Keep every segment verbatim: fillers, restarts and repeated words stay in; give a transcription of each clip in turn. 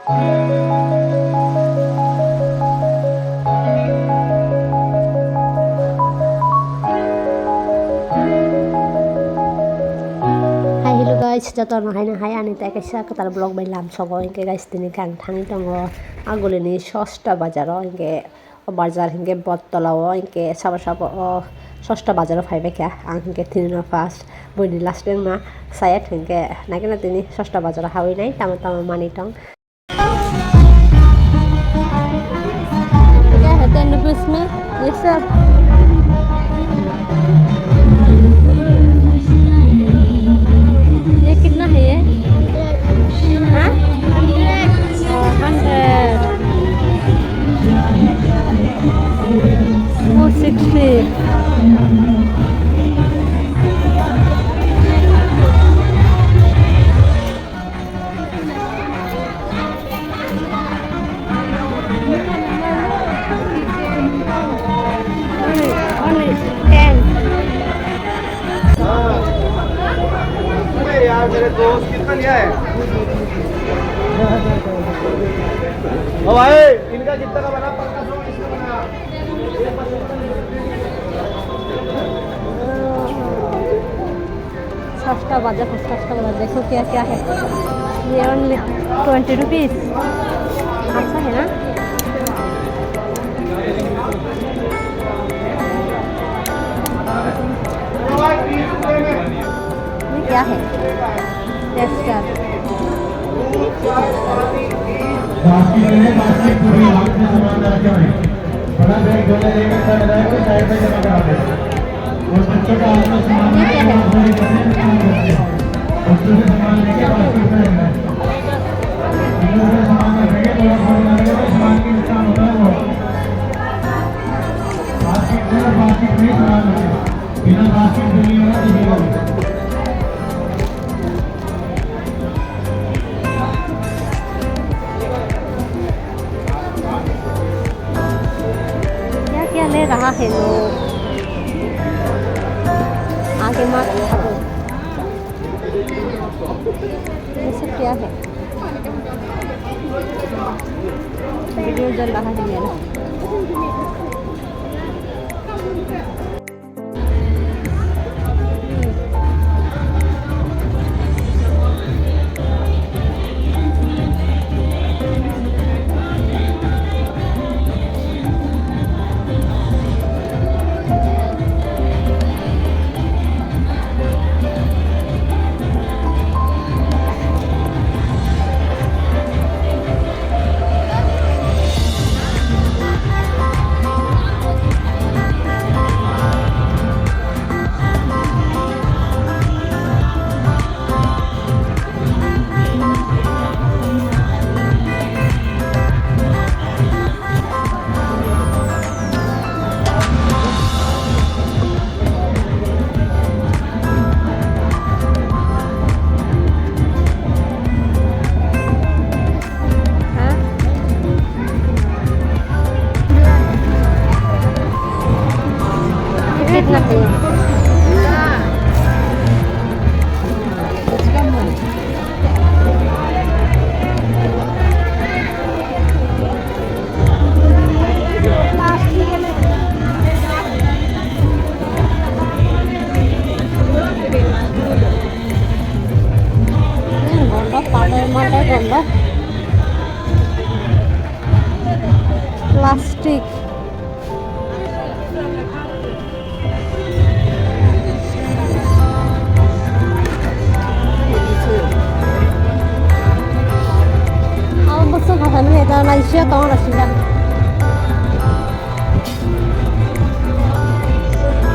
Hi, hello guys, jotono haino hai ani tei kaisa kwtal vlog bai lamsogo. Hinkhe guys, tini khe ang thangwi tongo Agulini Sosta Bazar o, hinkhe o bazar hinkhe Bottola o, hinkhe sabo sabo o Sosta Bazar o phaibaikha. Ang hinkhe tini no first, buini last wngna sayat hinkhe naikhe na tini Sosta Bazar o hawi nai tamo tamo manwi tong. क्या है, ten rupees में ये सब? ये कितना है ये? हाँ? Hundred। वो sixty। Only, only ten. अरे यार, मेरे दोस्त, कितना लिया है? ओ भाई, इनका कितना का बना? पचास का बना। Sosta Bazar, Sosta Bazar, देखो क्या क्या है। ये only twenty rupees। अच्छा है ना? ये क्या है? Tester। बास्केट में है, बास्केट पूरी हाथ में सामान रखे हुए हैं। बड़ा बैग झोला लेकर चल रहा है, वो साइड में जमा करा दे। और बच्चों का हाथ में सामान ये क्या है? बच्चों से सामान लेके बास्केट में रहना है। बच्चों से सामान रखेंगे, थोड़ा बहुत ना रखेंगे, सामान की नुकसान होता है वो। बास्केट में, बास्केट में सामान रखें। बिना बास्केट के नहीं होगा, तो नहीं होगा। क्या क्या ले रहा है लोग? आगे मत बढ़ो। ये सब क्या है? वीडियो चल रहा है मेरा। कितना है? Gondo, padai madai gondo. Plastic. Ang bwswk hathai mani da naisya tong rw sida.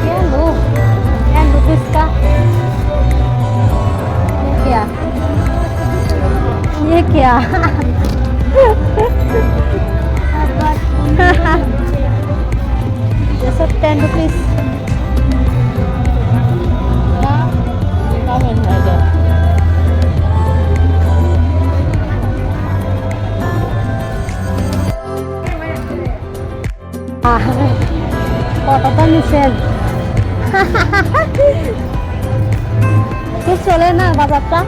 Kya lo? Ten rupees ka? Kya? ये क्या? ये सब ten rupees। কত তো নিছেন। খুব চলে না বাজারটা?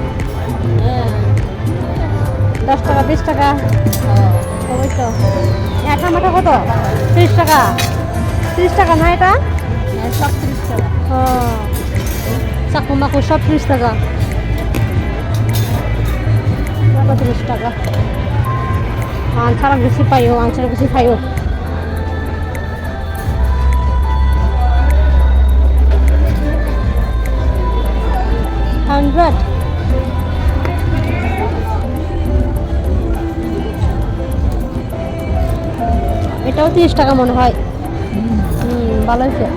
দশ টাকা, বিশ টাকা। ওই তো। এই আঠা মাঠা কত? ত্রিশ টাকা। ত্রিশ টাকা না এটা? হ্যাঁ, সব ত্রিশ টাকা। ও। চাকু মাকু সব ত্রিশ টাকা। এটা ত্রিশ টাকা। আনসার বেশি পাইও, আনসার বেশি খাইও। Hundred. এটাও ত্রিশ টাকা মনে হয়। হুম, ভালো হয়েছে।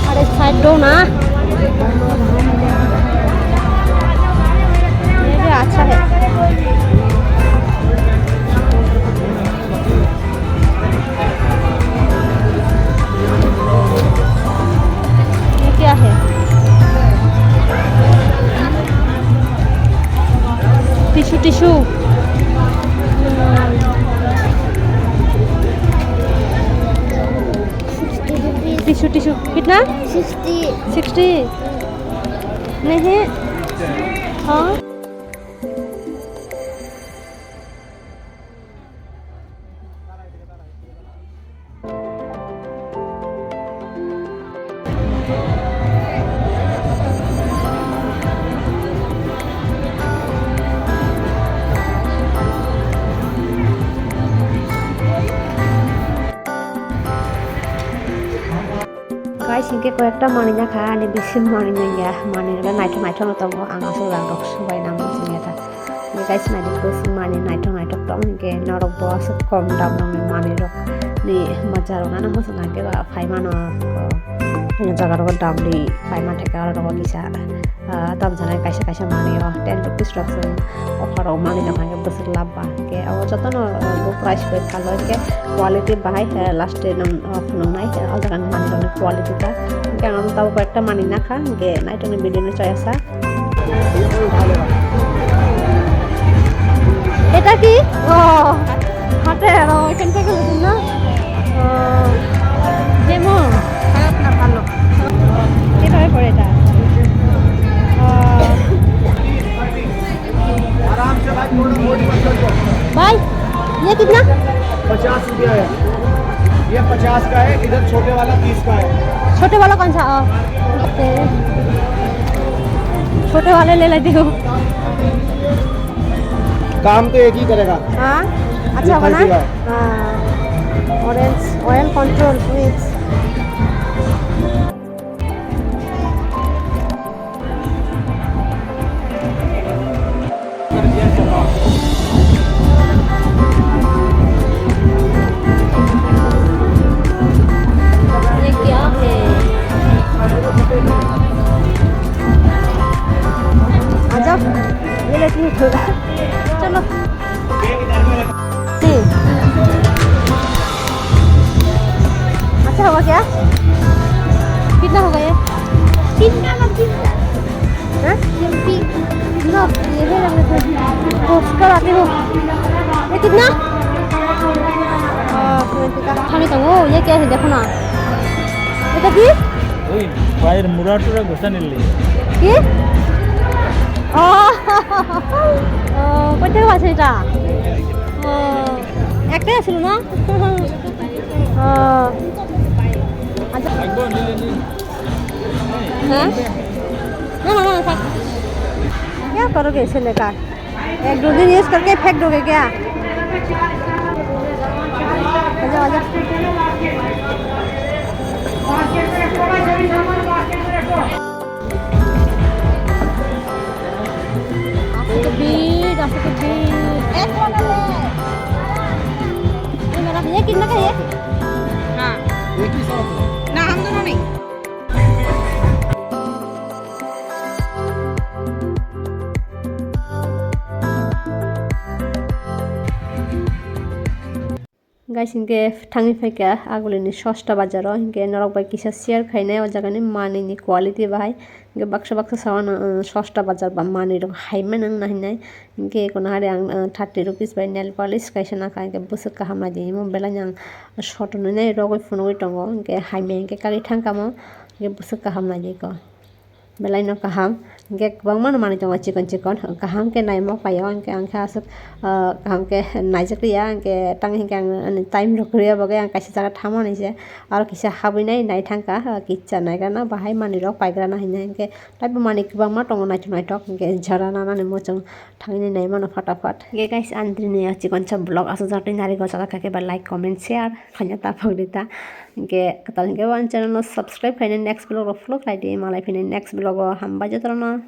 अरे साइड दो ना। ये भी अच्छा है। ये क्या है? Tissue, tissue. Tissue, tissue. कितना? सिक्सटी। सिक्सटी? नहीं। हाँ। Guys, hinkhe koyekta manwi nakha, ani bisi manwi nangya, manwi rwgwi naithok naithok no tongo, ang aswk rang rok subai nango chwngya ta. Guys, naidi bisi manwi naithok naithok tong hinkhe norok bo aswk kom dam rokni manwi rok ni moja rok nana muchung nangkhe ba phai mano, o jaga rogo dam ri phai manthaikhe oro rogo kisa. Ah, tam jani kaisa kaisa manwi o ten rupees rok se offer o manwi no hwnkhai bwswk lab ba. Hwnkhe abo jotono, ah, bo price bai phalo hwnkhe quality bahai, eh, last day nang, oh, phunuknai, eh, o jagani manwi rokni quality ta. Hwnkhe ang abo tabuk koi ekta manwi nakha, hwnkhe naitokni video no chaya sa. এটা কি? ও, হাতে আর এখান থেকে না? ও, যেমন খারাপ না ভালো। কিভাবে পড়ে এটা? ও। आराम से भाई, थोड़ा मोड़ मत कर दो। भाई, ये कितना? पचास रुपया है। ये पचास का है, इधर छोटे वाला तीस का है। छोटे वाला कौन सा? ओ, ओके। छोटे वाले ले लेती हूँ। काम तो एक ही करेगा। हाँ, अच्छा ये होगा ना? थर्टी का है। हाँ, ऑरेंज, ऑयल कंट्रोल, स्विच। ये क्या है? आजा, ये लेती हूँ थोड़ा। चलो। तीन। अच्छा होगा क्या? कितना होगा ये? तीन का ना, तीन का। हाँ? ये पिंक। लो, ये है, रंग है। उसका लाती हूँ। ये कितना? हाँ, ट्वेंटी का। खाने तो वो, ये क्या है, देखो ना। এটা কি? ওই পায়ের মুড়া টুড়া ঘষা নিলে। কি? ও, ও, কোথা থেকে আছে এটা? ও, একটাই আছিল না? ও, আচ্ছা। হ্যাঁ? না, না, না, থাক। क्या करोगे इसे लेकर? एक दो दिन यूज़ करके फेंक दोगे क्या? आजा, आजा। আজকে তো ভিড়, আজকে তো ভিড়। एक वाला ले। ये मेरा भैया कितना का है? हाँ। एक ही सौ। ना, हम दोनों नहीं। Guys, hinkhe thangwi phaikha agulini sosta bazaro, hinkhe norok bai kisa share khainai o jagani manwini quality bahai. Hinkhe baksa baksa sawana, uh, sosta bazar ba manwirok haima nang nahinai. Hinkhe kono hari ang, uh, thirty rupees bai nail polish kaisa nakha, hinkhe bwswk kaham naidi. Imo belai ang sotonwi nai rogwi phunugwi tongo, hinkhe hamya hinkhe kagwi thangkha mo, hinkhe bwswk kaham naidi ko. Belai no kaham, hinkhe kwbangma no manwi tongo chikon chikon, kaham khe naima paio, hinkhe ang khe aswk, ah, kaham khe naijak ya, hinkhe tang hinkhe ang ani time rok kwrwi ya bagwi ang kaisa jaga thamani se, aro kisa habwi nai nai thangkha, ah, kisa naigra na bahai manwi rok paigra na hinwi, hinkhe taibo manwi kwbangma tongo naithok naithok, hinkhe jora nanani muchung thangwi nai naimano phataphat. Hinkhe guys, ang tini chikon sa vlog aswk jatwi nari gochajak khe ba like, comment, share khaina ta phang rita. Hinkhe kwtal hinkhe bo ani channel no subscribe khaina next vlog rok follow khlai di, malai phini next vlog o hambai jotono.